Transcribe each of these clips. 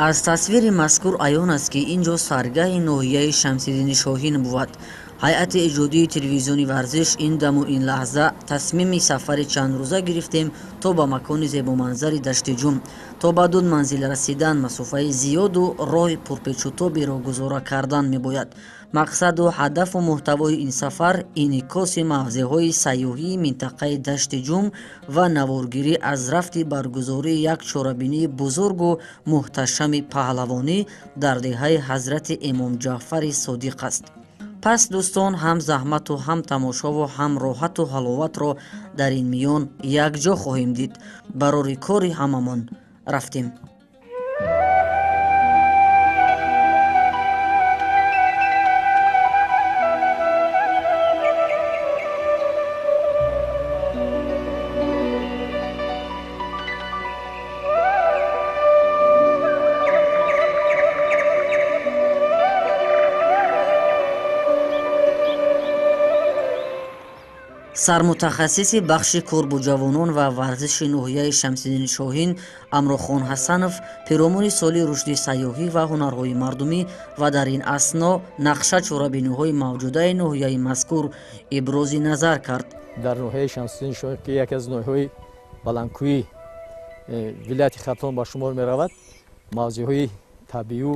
Аз тасвири мазкур аён аст, ки ин ҷо саргаҳи ноҳияи Шамсиддини Шоҳин бувад. Ҳайати эҷодии телевизиони Варзиш ин даму ин лаҳза тасмими сафари чандрӯза гирифтем то ба макони зебоманзари Дашти Ҷум. То ба ду манзил расидан масофаи зиёду роҳи пурпечутоберо гузора кардан мебояд. Мақсаду ҳадафу муҳтавои ин сафар инъикоси мавзеъҳои сайёҳии минтақаи Дашти Ҷум ва наворгирӣ аз рафти баргузории як чорабинии бузургу муҳташами паҳлавонӣ дар деҳаи ҳазрати Имом Ҷаъфари Содиқ аст. Пас, дӯстон, ҳам заҳмату ҳам тамошову ҳам роҳату ҳаловатро дар ин миён якҷо хоҳем дид. Барори кори ҳамамон, рафтем. Сармутахассиси бахши кор бо ҷавонон ва варзиши ноҳияи Шамсиддини Шоҳин Амрохон Ҳасанов пиромуни соли рушди сайёҳӣ ва ҳунарҳои мардумӣ ва дар ин асно нақша чорабиниҳои мавҷудаи ноҳияи мазкур ибрози назар кард. Дар ноҳияи Шамсиддини Шоҳин, ки яке аз ноҳияҳои баландкӯҳии вилояти Хатлон ба шумор меравад, мавзеъҳои табиию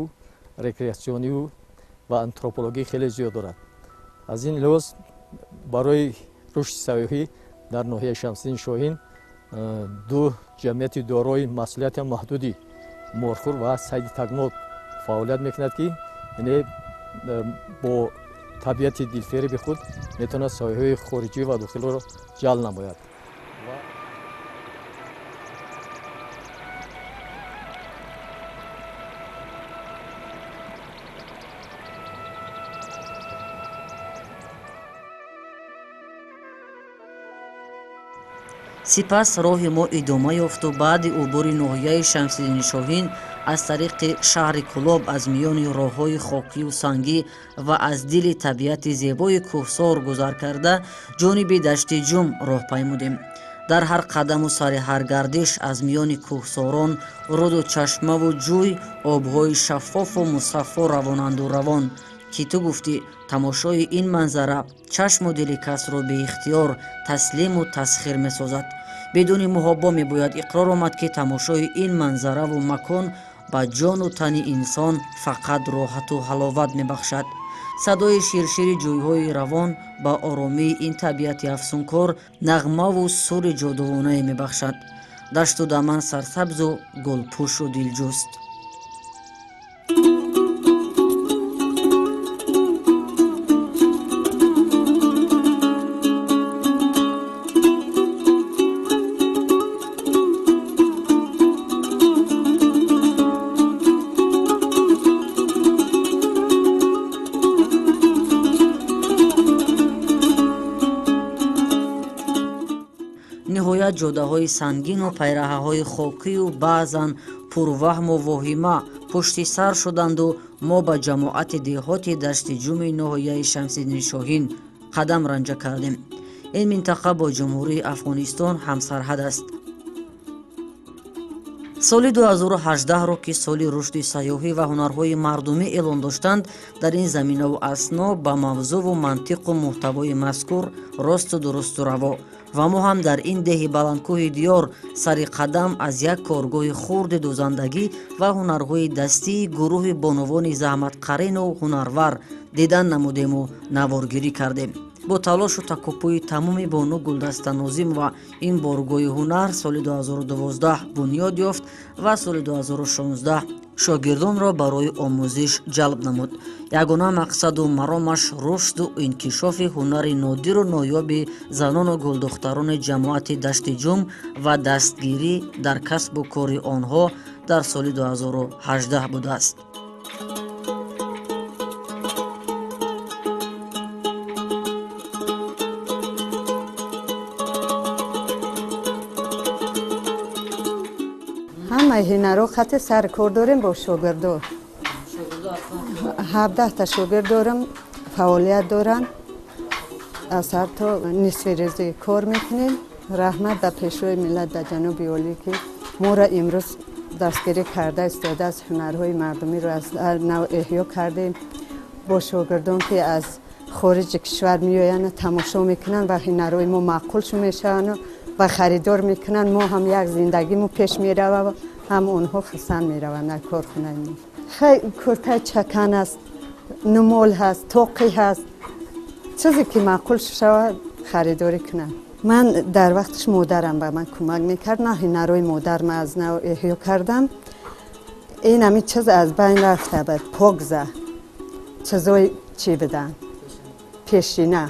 рекреатсионию ва антропологӣ хеле зиёд дорад. Аз ин лиҳоз барои рушди сайёҳӣ дар ноҳияи Шамсиддини Шоҳин ду ҷамъияти дорои масъулияти маҳдуди морхӯр ва сайди тагнот фаъолият мекунад, ки яъне бо табиати дилфиреби худ метавонад сайёҳҳои хориҷӣ ва дохилиро ҷалб намояд. Сипас роҳи мо идома ёфту баъди убури ноҳияи Шамсиддини Шоҳин аз тариқи шаҳри Кӯлоб, аз миёни роҳҳои хокию сангӣ ва аз дили табиати зебои кӯҳсор гузар карда, ҷониби Дашти Ҷум роҳ паймудем. Дар ҳар қадаму сари ҳар гардиш аз миёни кӯҳсорон руду чашмаву ҷӯй обҳои шаффофу мусаффо равонанду равон, ки ту гуфтӣ тамошои ин манзара чашму дили касро беихтиёр таслиму тасхир месозад. Бидуни муҳобо мебояд иқрор омад, ки тамошои ин манзараву макон ба ҷону тани инсон фақат роҳату ҳаловат мебахшад. Садои ширшири ҷӯйҳои равон ба оромии ин табиати афсункор нағмаву сури ҷодувонае мебахшад. Дашту даман сарсабзу гулпӯшу дилҷӯст. Ниҳоят, ҷодаҳои сангину пайраҳаҳои хокию баъзан пурваҳму воҳима пушти сар шуданду мо ба ҷамоати деҳоти Дашти Ҷуми ноҳияи Шамсиддини Шоҳин қадам ранҷа кардем. Ин минтақа бо Ҷумҳурии Афғонистон ҳамсарҳад аст. Соли 2018-ро, ки соли рушди сайёҳӣ ва ҳунарҳои мардумӣ эълон доштанд, дар ин заминаву асно ба мавзӯву мантиқу муҳтавои мазкур росту дурусту раво, ва мо ҳам дар ин деҳи баландкӯҳи диёр сари қадам аз як коргоҳи хурди дӯзандагӣ ва ҳунарҳои дастии гурӯҳи бонувони заҳматқарину ҳунарвар дидан намудему наворгирӣ кардем. Бо талошу такопӯи тамоми бону Гулдаста Нозимова ин боргоҳи ҳунар соли 2012 бунёд ёфт ва соли 2016 шогирдонро барои омӯзиш ҷалб намуд. Ягона мақсаду маромаш рушду инкишофи ҳунари нодиру ноёби занону гулдухтарони ҷамоати Дашти Ҷум ва дастгирӣ дар касбу кори онҳо дар соли 2018 будааст. Ҳамаи ҳунаро хати сар кор дорем бо шогирдо. 17-та шогирд дорам, фаъолият доранд. Аз ҳар то нисфи рӯзи кор мекунем. Раҳмат ба Пешвои миллат, ба ҷаноби олӣ, ки моро имрӯз Дастгирӣ карда истода аст, ҳунарҳои мардумиро аз нав эҳё кардем. Бо шогирдон, ки аз хориҷи кишвар меоянд, тамошо мекунанд ва ҳунарҳои мо маъқулшон мешаванд ва харидор мекунанд. Мо ҳам як зиндагимо пеш мерава, ҳам онҳо хурсанд мераванд дар корхонаи мо. Хай, куртаи чакан аст, нумол ҳаст, тоқӣ ҳаст, чизе ки маъқул шавад, харидорӣ кунанд. Ман дар вақташ модарам ба ман кӯмак мекард. Ман ҳунарҳои модарам аз нав эҳё кардам. Ин ҳамин чиз аз байн рафта буд, покза чизои чӣ будан пешина.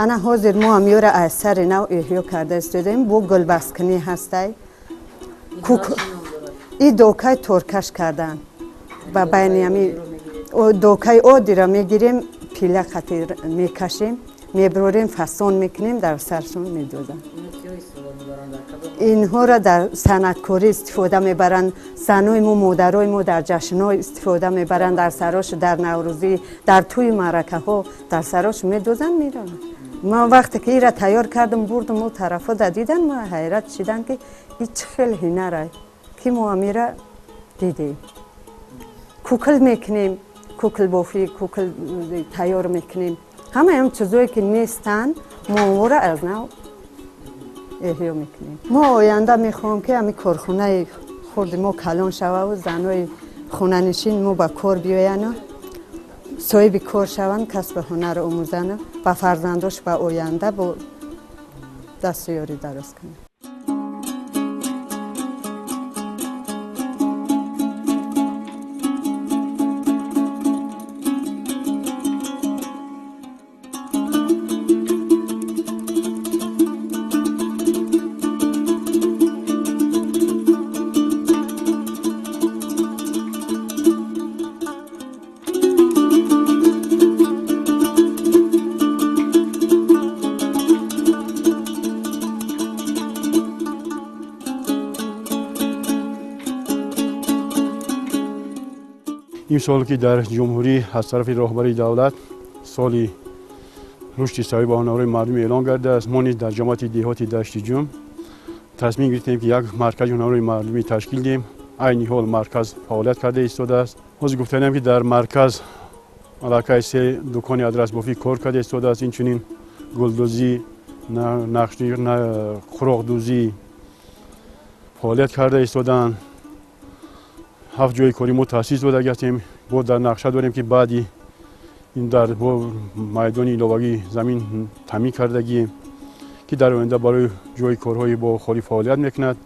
Ана ҳозир мо ҳам ёра аз сари нав эҳё карда истодаем. Бо гулбасткунӣ ҳастай, и докаи торкаш кардан ба байни ҳами докаи оддиро мегирем, пила қати мекашем, меброрем, фасон мекунем, дар саршон медозанд. Инҳоро дар санъаткорӣ истифода мебаранд занои мо, модарои мо, дар ҷашнҳо истифода мебаранд, дар сарош, дар наврӯзӣ, дар тӯи маъракаҳо дар сарош медозанд, мераванд. Ман вақте ки ира тайёр кардам, бурдам, о тарафҳо да дидан, ма ҳайрат шидан, ки и чӣ хел ҳунара, ки мо амира дидем. Кукл мекунем, куклбофӣ, кукл тайёр мекунем. Ҳамаи ҳам чизое ки нестанд, мо онҳоро аз нав эҳё мекунем. Мо оянда мехоҳем, ки ҳамин корхонаи хурди мо калон шававу занои хонанишин мо ба кор биёяну соҳиби кор шаванд, касби ҳунар омӯзану ба фарзандош ба оянда бо дасту ёрӣ дароз кунанд. Имсол, ки дар ҷумҳурӣ аз тарафи роҳбарии давлат соли рушди савӣ ба ҳунарҳои мардумӣ эълон гардидааст, мо низ дар ҷамоати деҳоти Дашти Ҷум тасмим гирифтем, ки як маркази ҳунарҳои мардумӣ ташкил диҳем. Айни ҳол марказ фаъолият карда истодааст. Ҳозир гуфтанем, ки дар марказ аллакай се дукони адрасбофӣ кор карда истодааст, инчунин гулдӯзӣ, қуроқдӯзӣ фаъолият карда истодаанд. Ҳафт ҷои корӣ мо таъсис дода гаштем. Бо дар нақша дорем, ки баъди ин дар бо майдони иловагӣ замин таъмин кардагием, ки дар оянда барои ҷои корҳои бо холӣ фаъолият мекунад.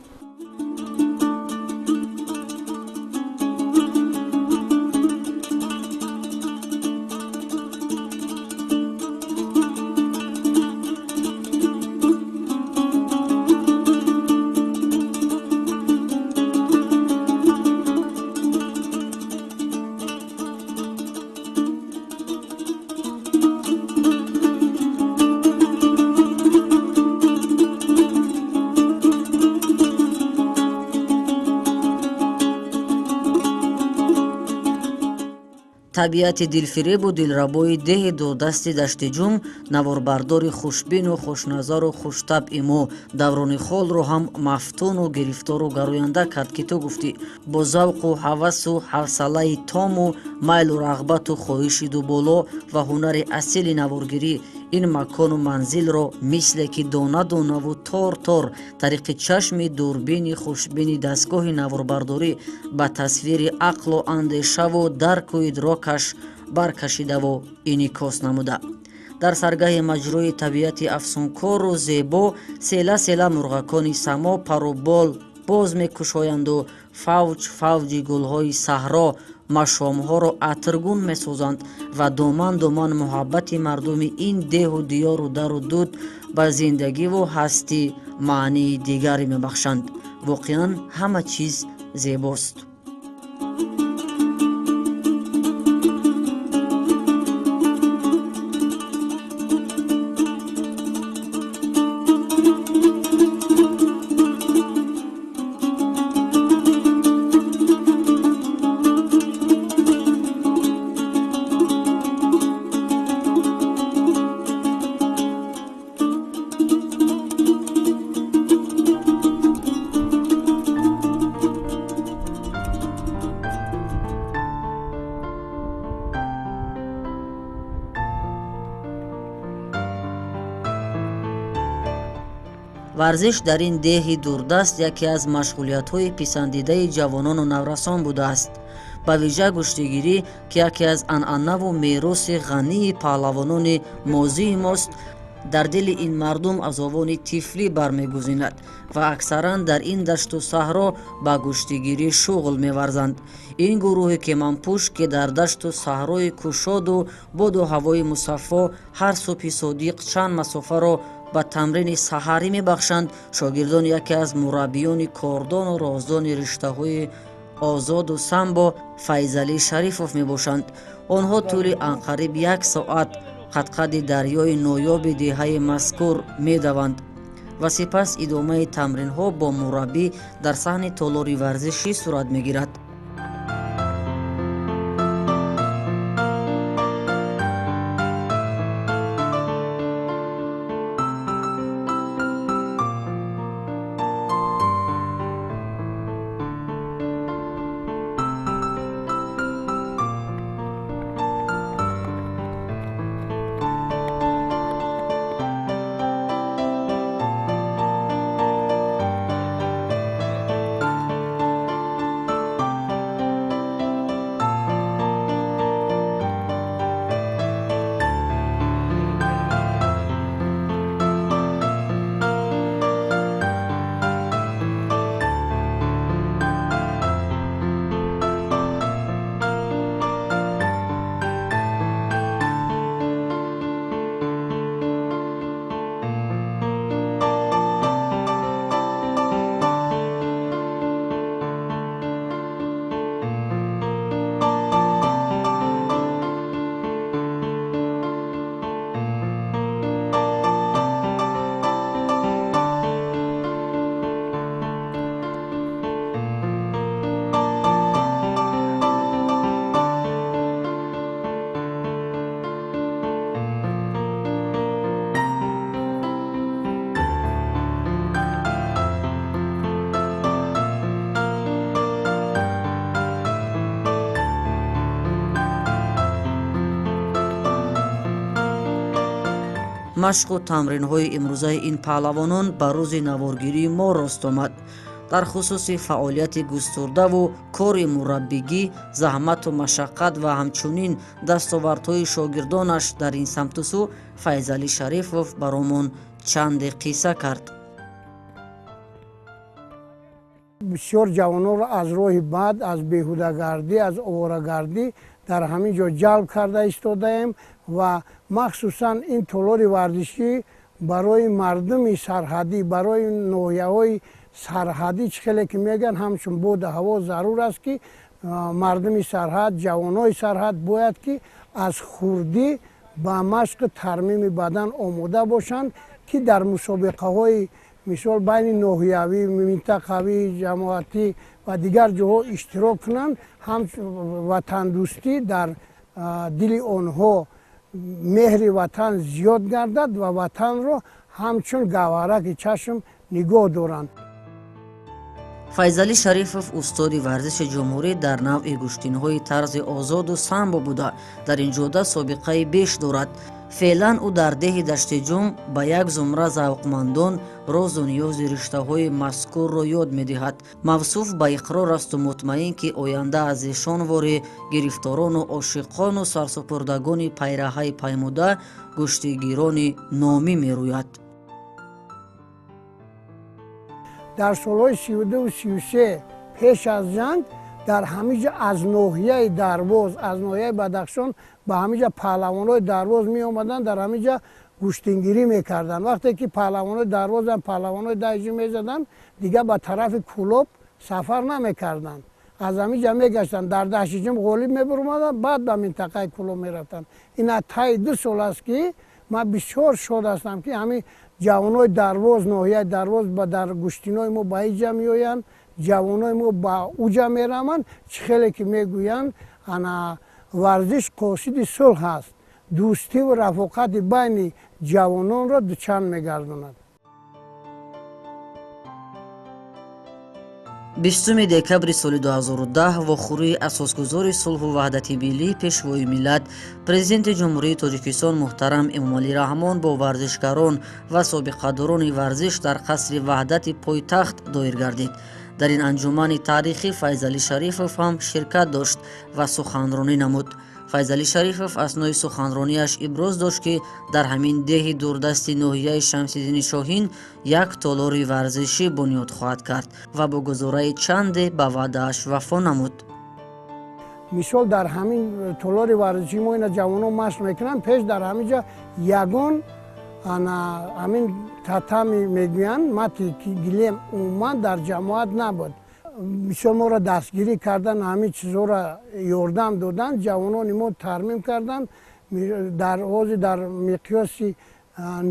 Табиати дилфиребу дилрабои деҳи дурдасти Даштиҷум наворбардори хушбину хушназару хуштабъи мо Даврони Холро ҳам мафтуну гирифтору гароянда кард, ки ту гуфтӣ, бо завқу ҳавасу ҳавсалаи тому майлу рағбату хоҳиши дуболо ва ҳунари асили наворгирӣ ин макону манзилро мисле ки дона донаву тор тор тариқи чашми дурбини хушбини дастгоҳи наворбардорӣ ба тасвири ақлу андешаву дарку идрокаш баркашидаву инъикос намуда. Дар саргаҳи маҷрӯи табиати афсункору зебо села села мурғакони само пару бол боз мекушоянду фавҷ фавҷи гулҳои саҳро машомҳоро атргун месозанд ва доман доман муҳаббати мардуми ин деҳу диёру дару дуд ба зиндагиву ҳастӣ маънии дигаре мебахшанд. Воқеан, ҳама чиз зебост. Варзиш дар ин деҳи дурдаст яке аз машғулиятҳои писандидаи ҷавонону наврасон будааст. Ба вижа гӯштигирӣ, ки яке аз анъанаву мероси ғании паҳлавонони мозии мост, дар дили ин мардум аз овони тифлӣ бармегузинад ва аксаран дар ин дашту саҳро ба гӯштигирӣ шуғл меварзанд. Ин гурӯҳи кеманпӯш, ки дар дашту саҳрои кушоду боду ҳавои мусаффо ҳар субҳи содиқ чанд масофаро ба тамрини саҳарӣ мебахшанд, шогирдони яке аз мураббиёни кордону роздони риштаҳои озоду самбо Файзалӣ Шарифов мебошанд. Онҳо тӯли анқариб як соат қадқади дарёи ноёби деҳаи мазкур медаванд ва сипас идомаи тамринҳо бо мураббӣ дар саҳни толори варзишӣ сурат мегирад. Машқу тамринҳои имрӯзаи ин паҳлавонон ба рӯзи наворгирии мо рост омад. Дар хусуси фаъолияти густурдаву кори мураббигӣ, заҳмату машаққат ва ҳамчунин дастовардҳои шогирдонаш дар ин самту сӯ Файзалӣ Шарифов баромон чанде қисса кард. Бисёр ҷавононро аз роҳи бад, аз беҳудагардӣ, аз оворагардӣ дар ҳамин ҷо ҷалб карда истодаем ва махсусан ин толори варзишӣ барои мардуми сарҳадӣ, барои ноҳияҳои сарҳадӣ, чӣ хеле ки мегӯянд, ҳамчун боду ҳаво зарур аст, ки мардуми сарҳад, ҷавонои сарҳад бояд ки аз хурдӣ ба машқу тармими бадан омода бошанд, ки дар мусобиқаҳои мисол байни ноҳиявӣ, минтақавӣ, ҷамоатӣ ва дигар ҷоҳо иштирок кунанд. Ҳам ватандӯстӣ дар дили онҳо меҳри ватан зиёд гардад ва ватанро ҳамчун гавҳараки чашм нигоҳ доранд. Файзалӣ Шарифов устоди варзиши ҷумҳурӣ дар навъи гӯштинҳои тарзи озоду самбо буда, дар ин ҷода собиқаи беш дорад. Феълан ӯ дар деҳи Даштиҷум ба як зумра завқмандон розу ниёзи риштаҳои мазкурро ёд медиҳад. Мавсуф ба иқрор асту мутмаин, ки оянда аз эшон вори гирифторону ошиқону сарсупурдагони пайраҳаи паймуда гӯштигирони номӣ мерӯяд. Дар солҳои 32-33 пеш аз ҷанг дар ҳамин ҷо аз ноҳияи Дарвоз, аз ноҳияи Бадахшон ба ҳамин ҷо паҳлавонҳои Дарвоз меомаданд, дар ҳамин ҷо гӯштингирӣ мекарданд. Вақте ки паҳлавонҳои Дарвозам паҳлавонҳои Даштиҷум мезаданд, дигар ба тарафи Кӯлоб сафар намекарданд. Аз ҳамин ҷо мегаштанд, дар Даштиҷум ғолиб мебуромаданд, баъд ба минтақаи Кӯлоб мерафтанд. Ина таи 2 сол аст, ки ман бисёр шод ҳастам, ки ҳамин ҷавонҳои Дарвоз, ноҳияи Дарвоз ба дар гӯштинои мо ба инҷа меоянд, ҷавонои мо ба уҷа мераванд. Чӣ хеле ки мегӯянд, ана варзиш қосиди сулҳ аст, дӯстиву рафоқати байни ҷавононро дучанд мегардонад. 20 декабри соли 2010 вохӯрии асосгузори сулҳу ваҳдати миллӣ, Пешвои миллат, Президенти Ҷумҳурии Тоҷикистон муҳтарам Эмомалӣ Раҳмон бо варзишгарон ва собиқадорони варзиш дар қасри Ваҳдати пойтахт доир гардид. Дар ин анҷумани таърихӣ Файзалӣ Шарифов ҳам ширкат дошт ва суханронӣ намуд. Файзалӣ Шарифов аснои суханронияш иброз дошт, ки дар ҳамин деҳи дурдасти ноҳияи Шамсиддини Шоҳин як толори варзишӣ бунёд хоҳад кард ва бо гузораи чанде ба ваъдааш вафо намуд. Мисол, дар ҳамин толори варзишӣ мо ина ҷавонон машқ мекунанд. Пеш дар ҳамин ҷо ягон ҳамин татами мегӯянд, мати гилем умуман дар ҷамоат набуд. Бисёр моро дастгирӣ кардан, ҳамин чизҳоро ёрдам додан, ҷавонони мо тармим карданд. Дар ҳозир дар миқёси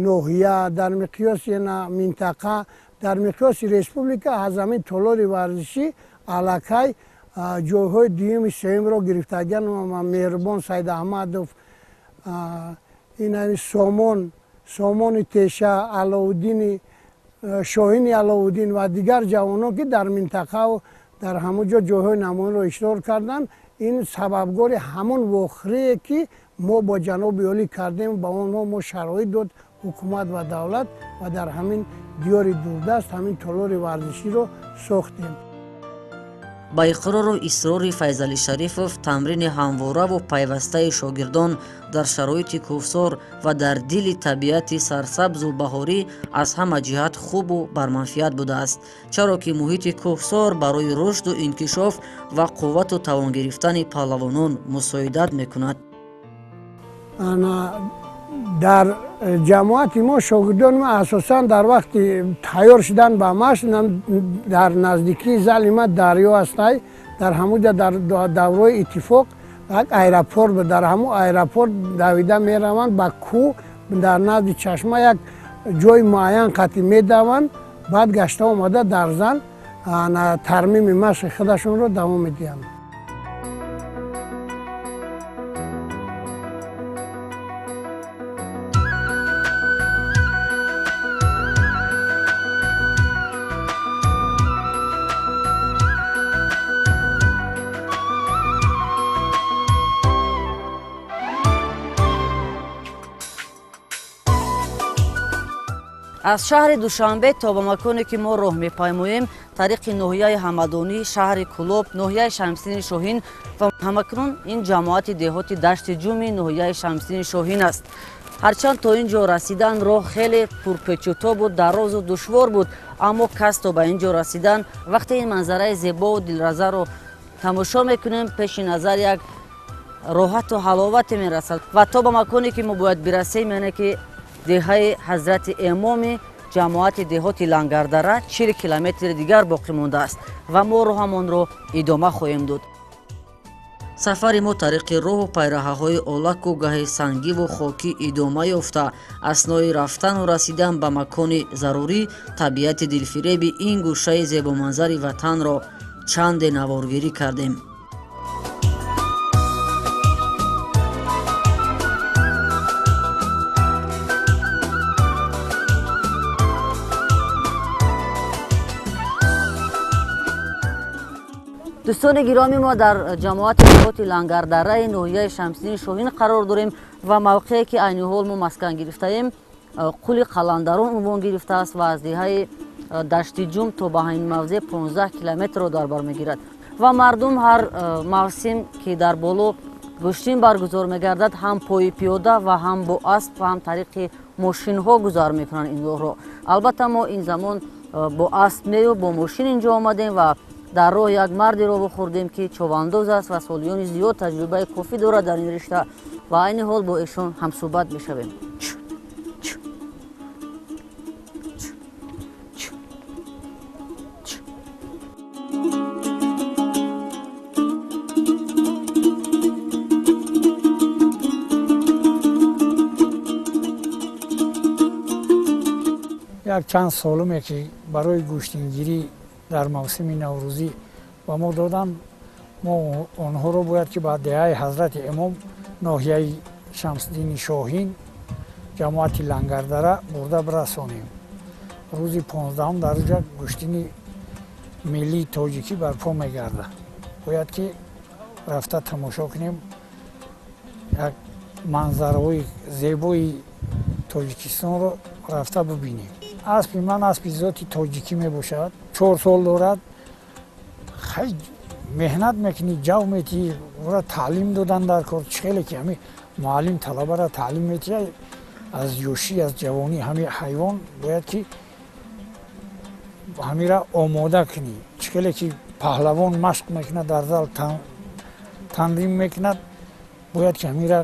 ноҳия, дар миқёси минтақа, дар миқёси республика аз ҳамин толори варзишӣ аллакай ҷойҳои дуюми сеюмро гирифтагиан. Меҳрубон Сайдаҳмадов, ин Сомон, Сомони Теша, Алоуддини Шоҳини Алоуддин ва дигар ҷавонон, ки дар минтақаву дар ҳамон ҷо ҷойҳои намоёнро ишғол карданд. Ин сабабгори ҳамон вохӯрие, ки мо бо ҷаноби олӣ кардем, ба онҳо мо шароит дод ҳукумат ва давлат ва дар ҳамин диёри дурдаст ҳамин толори варзиширо сохтем. Ба иқрору исрори Файзалӣ Шарифов, тамрини ҳамвораву пайвастаи шогирдон дар шароити кӯҳсор ва дар дили табиати сарсабзу баҳорӣ аз ҳама ҷиҳат хубу барманфиат будааст, чаро ки муҳити кӯҳсор барои рушду инкишоф ва қуввату тавон гирифтани паҳлавонон мусоидат мекунад. Дар ҷамоати мо шогирдони мо асосан дар вақти тайёр шудан ба машқ дар наздикии зали ма дарё ҳастай. Дар ҳамун ҷа дар давраи иттифоқ як аэропорт буд. Дар ҳамун аэропорт давида мераванд ба кӯҳ, дар назди чашма як ҷои муайян қатӣ медаванд, баъд гашта омада дар зал тармими машқи худашонро давом медиҳанд. Аз шаҳри Душанбе то ба маконе, ки мо роҳ мепаймоем, тариқи ноҳияи Ҳамадонӣ, шаҳри Кӯлоб, ноҳияи Шамсиддини Шоҳин ва ҳамакнун ин ҷамоати деҳоти Дашти Ҷуми ноҳияи Шамсиддини Шоҳин аст. Ҳарчанд то ин ҷо расидан роҳ хеле пурпечутобу дарозу душвор буд, аммо кас то ба ин ҷо расидан, вақте ин манзараи зебову дилразаро тамошо мекунем, пеши назар як роҳату ҳаловате мерасад ва то ба маконе, ки мо бояд бирасем, яъне ки деҳаи Ҳазрати Эмоми ҷамоати деҳоти Лангардара, 40 километри дигар боқӣ мондааст ва мо роҳамонро идома хоҳем дод. Сафари мо тариқи роҳу пайраҳаҳои олаку гаҳи сангиву хокӣ идома ёфта, аснои рафтану расидан ба макони зарурӣ табиати дилфиреби ин гӯшаи зебоманзари ватанро чанде наворгирӣ кардем. Дӯстони гиромӣ, мо дар ҷамоати деҳоти Лангардараи ноҳияи Шамсиддини Шоҳин қарор дорем ва мавқее, ки айни ҳол мо маскан гирифтаем, Қули Қаландарон унвон гирифтааст ва аз деҳаи Даштиҷум то ба ҳамин мавзеъ 15 километрро дар бар мегирад ва мардум ҳар мавсим, ки дар боло гӯштин баргузор мегардад, ҳам пои пиёда ва ҳам бо асп ва ҳам тариқи мошинҳо гузар мекунанд ин роҳро. Албатта, мо ин замон бо асп нею бо мошин инҷо омадем ва дар роҳ як мардеро вохӯрдем, ки човандоз аст ва солиёни зиёд таҷрибаи кофӣ дорад дар ин ришта ва айни ҳол бо эшон ҳамсӯҳбат мешавем. Як чанд солуме, ки барои гӯштингирӣ дар мавсими наврӯзӣ ба мо доданд, мо онҳоро бояд ки ба деҳаи Ҳазрати Эмом, ноҳияи Шамсиддини Шоҳин, ҷамоати Лангардара бурда бирасонем. Рӯзи 15-ум дар оҷа гӯштини Миллии тоҷикӣ барпо мегардад. Бояд ки рафта тамошо кунем, як манзараҳои зебои Тоҷикистонро рафта бибинем. Аспи ман аспи зоти тоҷикӣ мебошад, 4 сол дорад. Хай, меҳнат мекунӣ, ҷав метиҳӣ, ӯра таълим додан дар кор. Чӣ хеле ки ҳами муаллим талабара таълим метиҳад аз ёшӣ, аз ҷавонӣ, ҳами ҳайвон бояд ки ҳамира омода кунӣ. Чӣ хеле ки паҳлавон машқ мекунад, дар зал тамрин мекунад, бояд ки ҳамира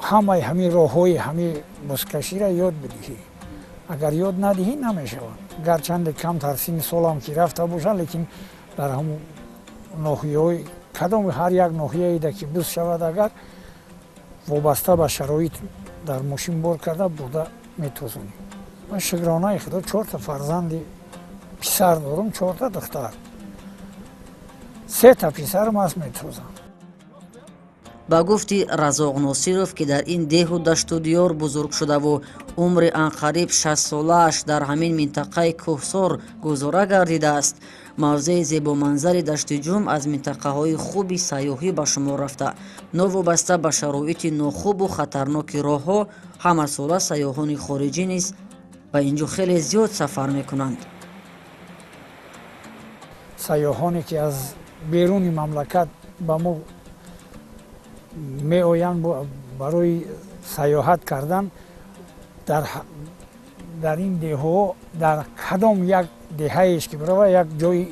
ҳамаи ҳамин роҳҳои ҳамин бузкаширо ёд бидиҳӣ. Агар ёд надиҳӣ, намешавад. Гарчанде камтар синни солам ки рафта бошад, лекин дар ҳамун ноҳияҳои кадоми ҳар як ноҳияеда ки буз шавад, агар вобаста ба шароит дар мошин бор карда бурда метозонем. Ман, шукронаи Худо, чорта фарзанди писар дорам, чорта духтар. Сета писарам аст, метозам. Ба гуфти Разоқ Носиров, ки дар ин деҳу дашту диёр бузург шудаву умри анқариб 60-солааш дар ҳамин минтақаи кӯҳсор гузора гардидааст, мавзеи зебоманзари Даштиҷум аз минтақаҳои хуби сайёҳӣ ба шумор рафта, новобаста ба шароити нохубу хатарноки роҳҳо, ҳамасола сайёҳони хориҷӣ низ ба ин ҷо хеле зиёд сафар мекунанд. Сайёҳоне ки аз беруни мамлакат ба мо меоянд барои сайёҳат кардан, дар ин деҳҳо, дар кадом як деҳаеш ки бирава, як ҷои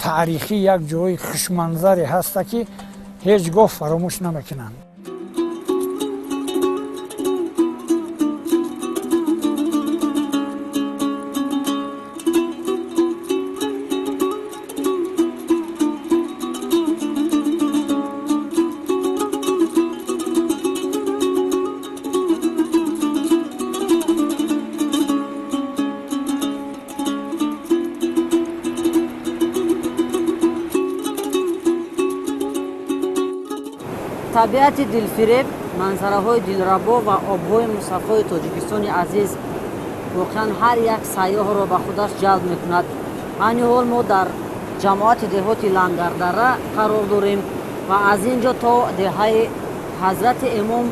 таърихӣ, як ҷои хушманзаре ҳаста, ки ҳеҷ гоҳ фаромӯш намекунанд. Табиати дилфиреб, манзараҳои дилрабо ва обҳои мусаффои Тоҷикистони азиз воқеан ҳар як сайёҳро ба худаш ҷалб мекунад. Айни ҳол мо дар ҷамоати деҳоти Лангардара қарор дорем ва аз ин ҷо то деҳаи Ҳазрати Эмом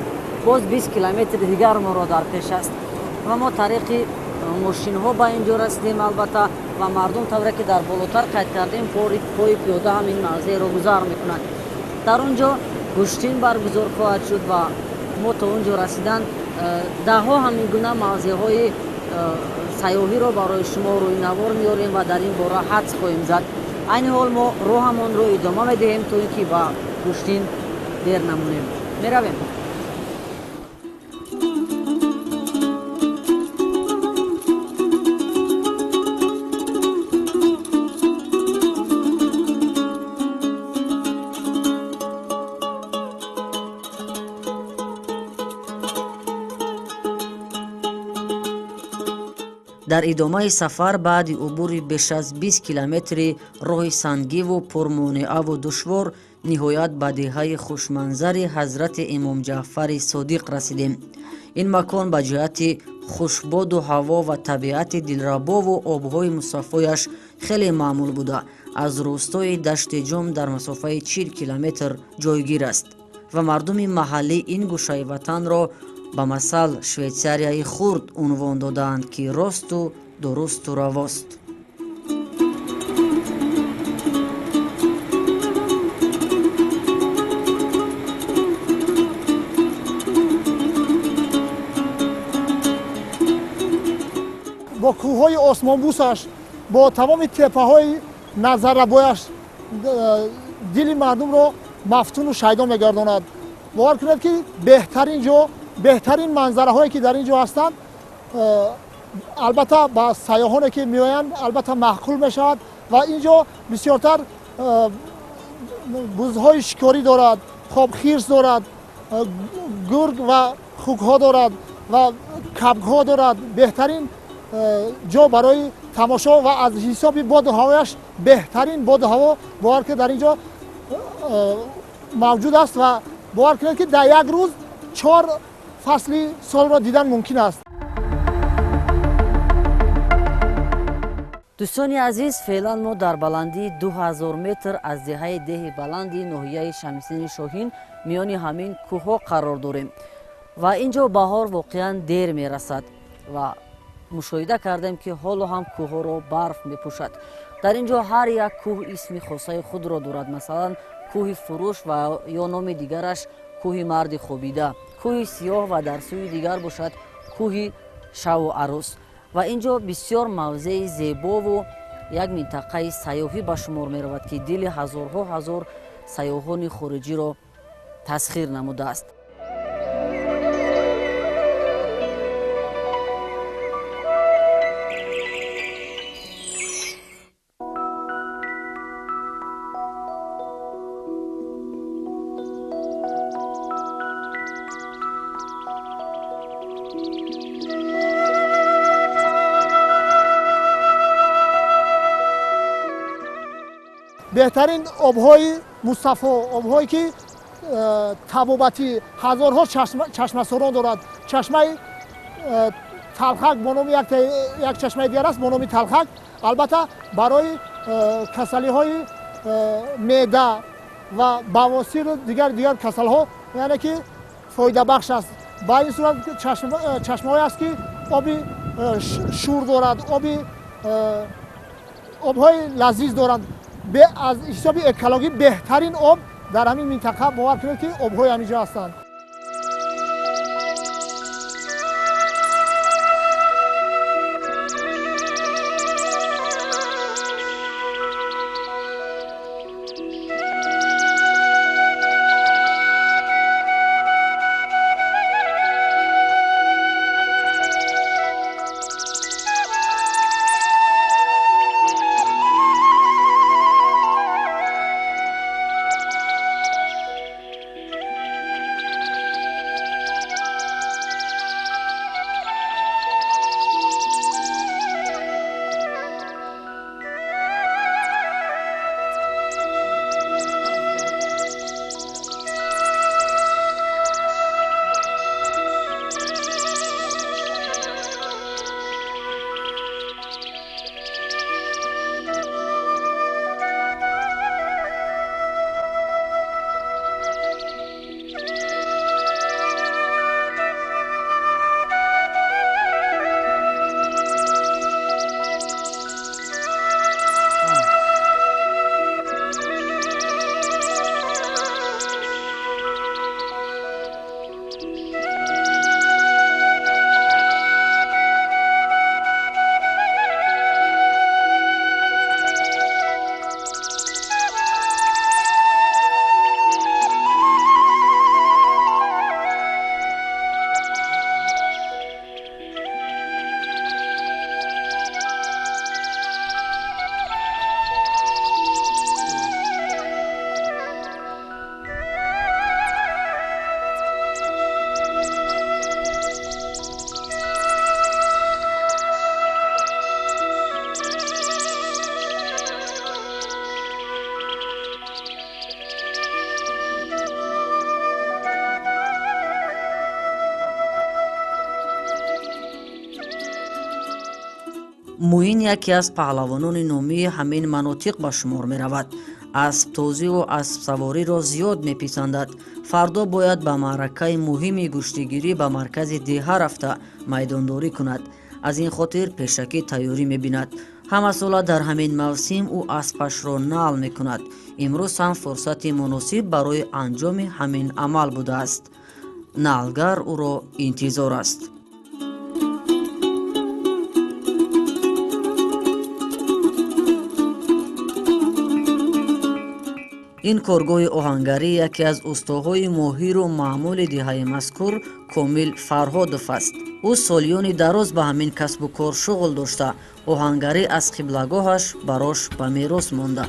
боз 20 километри дигар моро дар пеш аст ва мо тариқи мошинҳо ба ин ҷо расидем, албатта, ва мардум, тавре ки дар болотар қайд кардем, пои пиёда ҳам ин мавзеъро гузар мекунанд. Дар он ҷо гӯштин баргузор хоҳад шуд ва мо то он ҷо расидан даҳҳо ҳамин гуна мавзеъҳои сайёҳиро барои шумо рӯи навор меорем ва дар ин бора ҳадс хоҳем зад. Айни ҳол мо роҳамонро идома медиҳем, то ин ки ба гӯштин дер намонем. Меравем. Дар идомаи сафар, баъди убури беш аз 20 километри роҳи сангиву пурмонеаву душвор, ниҳоят ба деҳаи хушманзари Ҳазрати Имом Ҷаъфари Содиқ расидем. Ин макон ба ҷиҳати хушбоду ҳаво ва табиати дилрабову обҳои мусаффояш хеле маъмул буда, аз рӯстои Даштиҷум дар масофаи 40 километр ҷойгир аст ва мардуми маҳаллӣ ин гӯшаи ватанро ба масал Швейтсарияи хурд унвон додаанд, ки росту дурусту равост. Бо кӯҳҳои осмонбӯсаш, бо тамоми теппаҳои назаррабояш дили мардумро мафтуну шайдо мегардонад. Бовар кунед, ки беҳтарин ҷо, беҳтарин манзараҳое ки дар ин ҷо ҳастанд, албатта, ба сайёҳоне ки меоянд, албатта, маъқул мешавад. Ва ин ҷо бисёртар бузҳои шикорӣ дорад, хоб, хирс дорад, гург ва хукҳо дорад ва кабкҳо дорад. Беҳтарин ҷо барои тамошо ва аз ҳисоби боду ҳавояш беҳтарин боду ҳаво, бовар кунед, дар ин ҷо мавҷуд аст. Ва бовар кунед, ки дар як рӯз чор фасли солро дидан мумкин аст. Дӯстони азиз, феълан мо дар баландии 2000 метр аз деҳаи Деҳи Баланди ноҳияи Шамсиддини Шоҳин миёни ҳамин кӯҳҳо қарор дорем ва ин ҷо баҳор воқеан дер мерасад ва мушоҳида кардем, ки ҳоло ҳам кӯҳҳоро барф мепӯшад. Дар ин ҷо ҳар як кӯҳ исми хосаи худро дорад. Масалан, кӯҳи Фурӯш ва ё номи дигараш кӯҳи Марди Хобида, кӯҳи Сиёҳ ва дар сӯи дигар бошад кӯҳи Шаву Арӯс. Ва ин ҷо бисёр мавзеи зебову як минтақаи сайёҳӣ ба шумор меравад, ки дили ҳазорҳо ҳазор сайёҳони хориҷиро тасхир намудааст. Беҳтарин обҳои мустафо, обҳое ки табобатӣ, ҳазорҳо чашмасорон дорад. Чашмаи Талхак бо номи як чашмаи дигар аст бо номи Талхак. Албатта, барои касалиҳои меъда ва бавосиру дигар дигар касалҳо, яъне ки фоидабахш аст. Ба ин сурат чашмаҳое аст, ки оби шур дорад, обҳои лазиз доранд. Аз ҳисоби экологӣ беҳтарин об дар ҳамин минтақа, бовар кунед, ки обҳои ҳаминҷо ҳастанд. Муин яке аз паҳлавонони номии ҳамин манотиқ ба шумор меравад. Асптозиву аспсавориро зиёд меписандад. Фардо бояд ба маъракаи муҳими гӯштигирӣ ба маркази деҳа рафта майдондорӣ кунад. Аз ин хотир пешакӣ тайёрӣ мебинад. Ҳамасола дар ҳамин мавсим ӯ аспашро нал мекунад. Имрӯз ҳам фурсати муносиб барои анҷоми ҳамин амал будааст. Налгар ӯро интизор аст. Ин коргоҳи оҳангарӣ яке аз устоҳои моҳиру маъмули деҳаи мазкур Комил Фарҳодов аст. Ӯ солиёни дароз ба ҳамин касбу кор шуғл дошта, оҳангарӣ аз қиблагоҳаш барош ба мерос монда.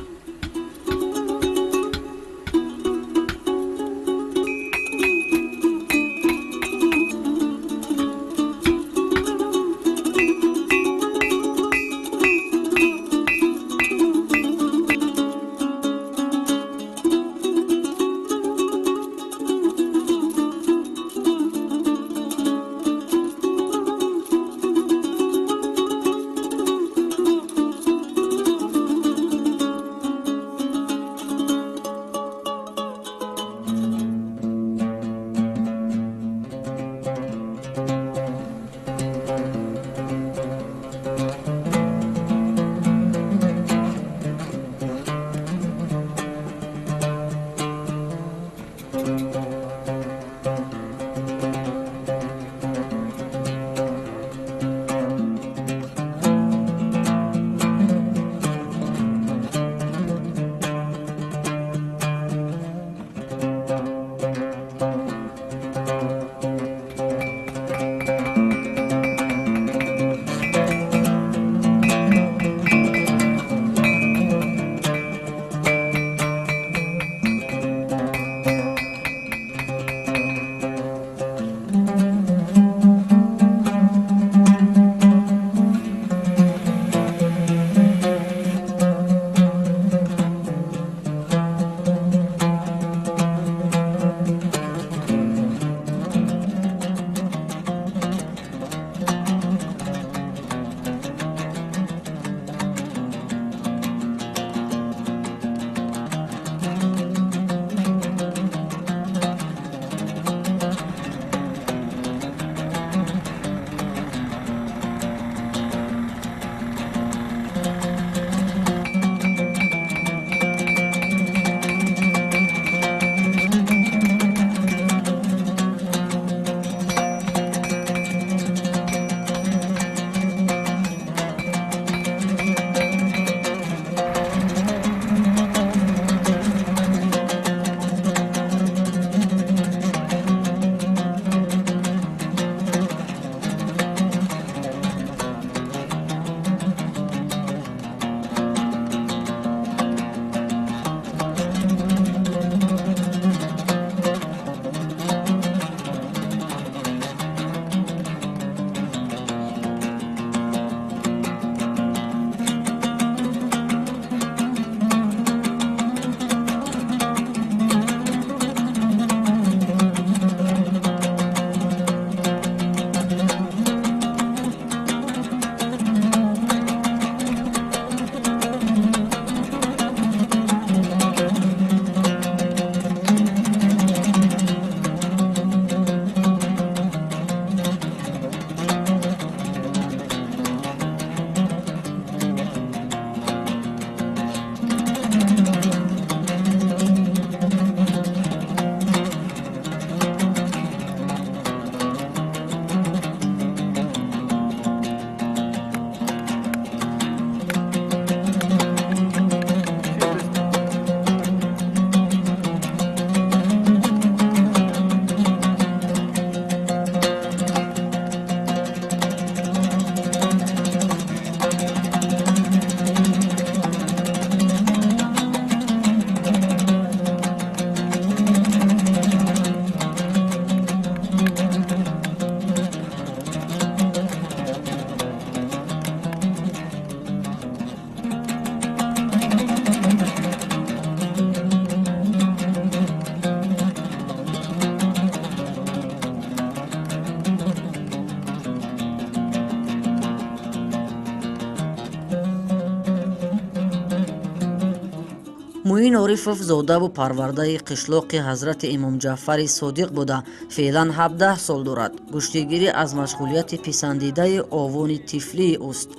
Муин Орифов зодаву парвардаи қишлоқи Ҳазрати Имом Ҷаъфари Содиқ буда, феълан 17 сол дорад. Гӯштигирӣ аз машғулияти писандидаи овони тифлии ӯст.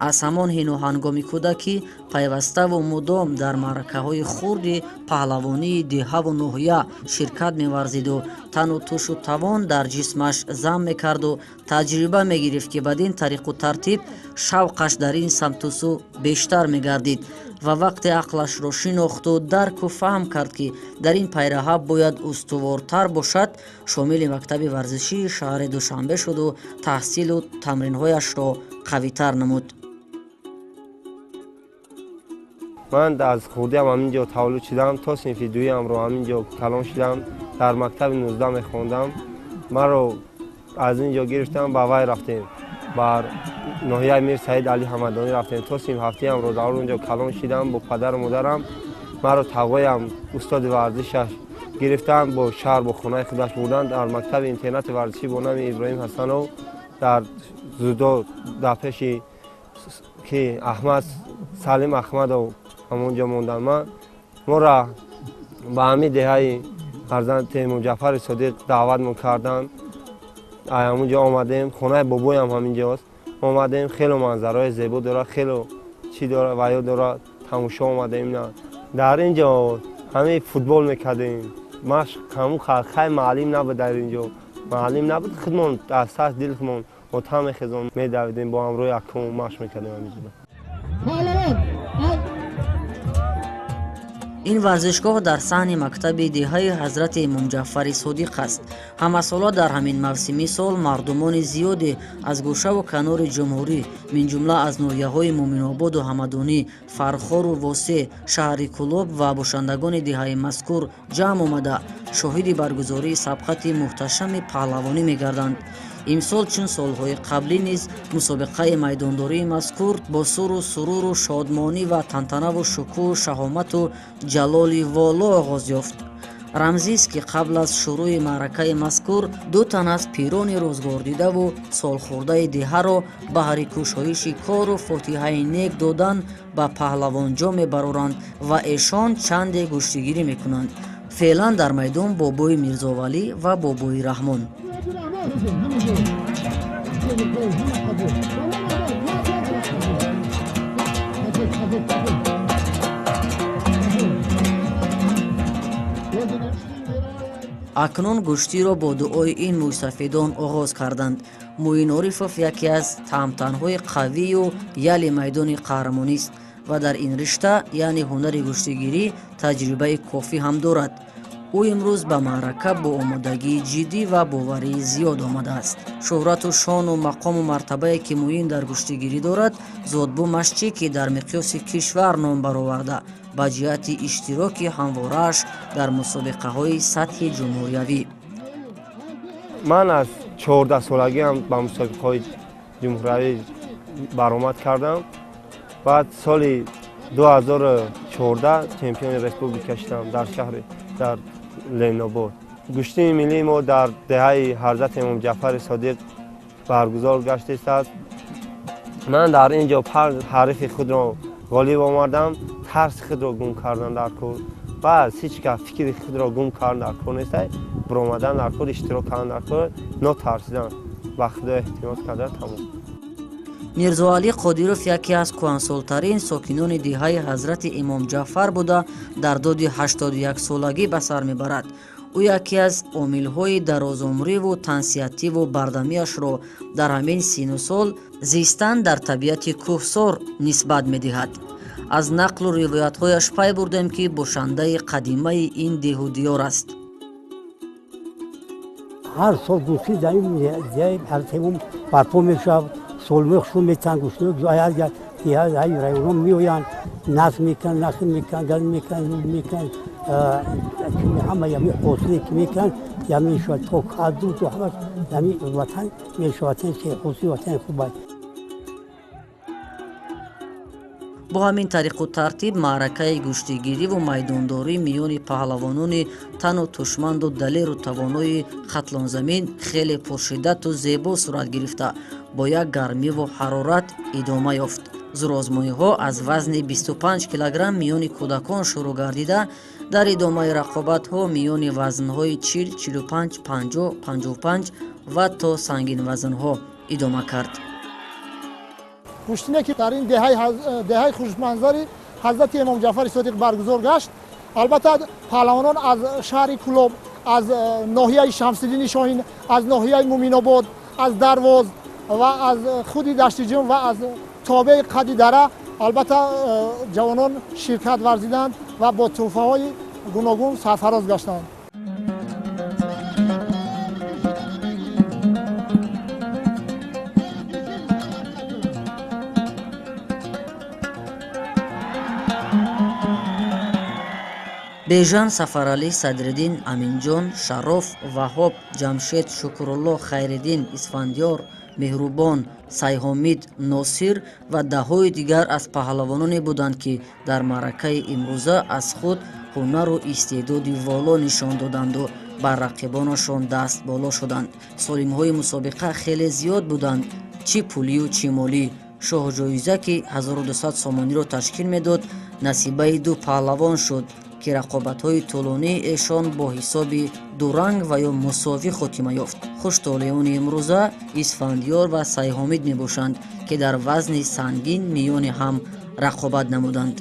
Аз ҳамон ҳину ҳангоми кӯдакӣ пайваставу мудом дар маъракаҳои хурди паҳлавонии деҳаву ноҳия ширкат меварзиду тану тушу тавон дар ҷисмаш зам мекарду таҷриба мегирифт, ки бадин тариқу тартиб шавқаш дар ин самту сӯ бештар мегардид. Ва вақте ақлашро шинохту дарку фаҳм кард, ки дар ин пайраҳа бояд устувортар бошад, шомили мактаби варзишии шаҳри Душанбе шуду таҳсилу тамринҳояшро қавитар намуд. Ман аз хурдиам ҳамин ҷо таваллуд шудам, то синфи дуюмро ҳамин ҷо калон шудам, дар мактаби 19 мехондам. Маро аз ин ҷо гирифтам, ба вай рафтем, бар ноҳияи Мир Саид Али Ҳамадонӣ рафтем. То синфи ҳафтиамро дар он ҷо калон шидам бо падару модарам. Маро тағоям, устоди варзишаш, гирифтам, бо шаҳр, бо хонаи худаш бурданд, дар мактаби интернати варзишӣ бо номи Иброҳим Ҳасанов дар зудо, дар пеши ки Аҳмад Салим Аҳмадов ҳамонҷо мондам. Ман моро ба ҳамин деҳаи Ҳазрати Имомҷаъфари Содиқ даъватмон карданд. Ҳамонҷо омадем, хонаи бобоям ҳаминҷост. Омадем, хеле манзараҳои зебо дорад, хеле чӣ дорад, ваё дорад, тамошо омадем. На дар ин ҷо ҳамин футбол мекардем, машқ ҳамун хай маълим набуд, дар ин ҷо маълим набуд, худмон аз сахт дили худмон отам мехезон медавидем, бо ҳамроҳи акум машқ мекардем ҳаминҷо. Ин варзишгоҳ дар саҳни мактаби деҳаи Ҳазрати Имомҷаъфари Содиқ аст. Ҳамасола дар ҳамин мавсими сол мардумони зиёде аз гӯшаву канори ҷумҳурӣ, минҷумла аз ноҳияҳои Муъминободу Ҳамадонӣ, Фархору Восе, шаҳри Кӯлоб ва бошандагони деҳаи мазкур ҷамъ омада, шоҳиди баргузории сабқати муҳташами паҳлавонӣ мегарданд. Имсол чун солҳои қаблӣ низ мусобиқаи майдондории мазкур бо суру суруру шодмонӣ ва тантанаву шукӯҳу шаҳомату ҷалоли воло оғоз ёфт. Рамзист, ки қабл аз шурӯи маъракаи мазкур ду тан аз пирони рӯзгордидаву солхӯрдаи деҳаро баҳри кушоиши кору фотиҳаи нек додан ба паҳлавонҷо мебароранд ва эшон чанде гӯштигирӣ мекунанд. Феълан дар майдон бобои Мирзовалӣ ва бобои Раҳмон. Акнун гӯштиро бо дуои ин мӯйсафедон оғоз карданд. Муин Орифов яке аз таъмтанҳои қавию яли майдони қаҳрамонист ва дар ин ришта, яъне ҳунари гӯштигирӣ, таҷрибаи кофӣ ҳам дорад. Ӯ имрӯз ба маърака бо омодагии ҷиддӣ ва боварии зиёд омадааст. Шӯҳрату шону мақому мартабае, ки Муин дар гӯштигирӣ дорад, зодбумаш чӣ, ки дар миқёси кишвар ном бароварда, ба ҷиҳати иштироки ҳамворааш дар мусобиқаҳои сатҳи ҷумҳуриявӣ. Ман аз 14 солагиам ба мусобиқаҳои ҷумҳуриявӣ баромад кардам. Баъд соли 2014 чемпиони республика шудам дар шаҳри дар Ленинобод. Гӯштии миллии мо дар деҳаи Ҳазрати Имомҷаъфари Содиқ баргузор гаштааст. Ман дар ин ҷо панҷ ҳарифи худро ғолиб омадам. Тарси худро гум кардан дар кор ва ҳеҷ кас фикри худро гум кардан дар кор нестай, баромадан дар кор, иштирок кардан дар кор, нотарсидан, ба худо эътимод кардан, тамом. Мирзоалӣ Қодиров яке аз кӯҳансолтарин сокинони деҳаи Ҳазрати Имом Ҷаъфар буда, дар доди 81-солагӣ ба сар мебарад. Ӯ яке аз омилҳои дарозумриву тансиҳативу бардамиашро дар ҳамин сину сол зистан дар табиати кӯҳсор нисбат медиҳад. Аз нақлу ривоятҳояш пай бурдем, ки бошандаи қадимаи ин деҳу диёр аст. Ҳар сол гӯштӣ дар ин деҳаи Ҳазрати Имом барпо мешавад. Солмои хушрӯ метаҳанд, гӯштиҳои районҳо меоянд, насб мекунанд, насб мекунанд, газ мекунанд, мекунанд, ҳама ями ҳосиле ки мекунанд, ями мешавад, то каду то ҳамаш ями ватан мешавад, ҳосили ватани хуб. Бо ҳамин тариқу тартиб маъракаи гӯштигириву майдондорӣ миёни паҳлавонони тану тушманду далеру тавонои Хатлонзамин хеле пуршиддату зебо сурат гирифта, бо як гармиву ҳарорат идома ёфт. Зӯрозмоиҳо аз вазни 25 килограмм миёни кӯдакон шурӯъ гардида, дар идомаи рақобатҳо миёни вазнҳои 40, 45, 50, 55 ва то сангинвазнҳо идома кард. Гӯштине ки дар ин деҳаи хушманзари ҳазрати Имом Ҷаъфари Содиқ баргузор гашт, албатта паҳлавонон аз шаҳри Кӯлоб, аз ноҳияи Шамсиддини Шоҳин, аз ноҳияи Муминобод, аз Дарвоз ва аз худи Даштиҷум ва аз тобеи қади дара албатта ҷавонон ширкат варзиданд ва бо тӯҳфаҳои гуногун сарфароз гаштанд. Бежан, Сафаралӣ, Садриддин, Аминҷон, Шароф, Ваҳоб, Ҷамшед, Шукрулло, Хайриддин, Исфандиёр, Меҳрубон, Сайҳомид, Носир ва даҳҳои дигар аз паҳлавононе буданд, ки дар маъракаи имрӯза аз худ ҳунару истеъдоди воло нишон доданду бар рақибонашон даст боло шуданд. Солимҳои мусобиқа хеле зиёд буданд, чӣ пулию чӣ молӣ. Шоҳҷоиза, ки 1200 сомониро ташкил медод, насибаи ду паҳлавон шуд, ки рақобатҳои тӯлонии эшон бо ҳисоби дуранг ва ё мусовӣ хотима ёфт. Хуштолеони имрӯза Исфандиёр ва Сайҳомид мебошанд, ки дар вазни сангин миёни ҳам рақобат намуданд.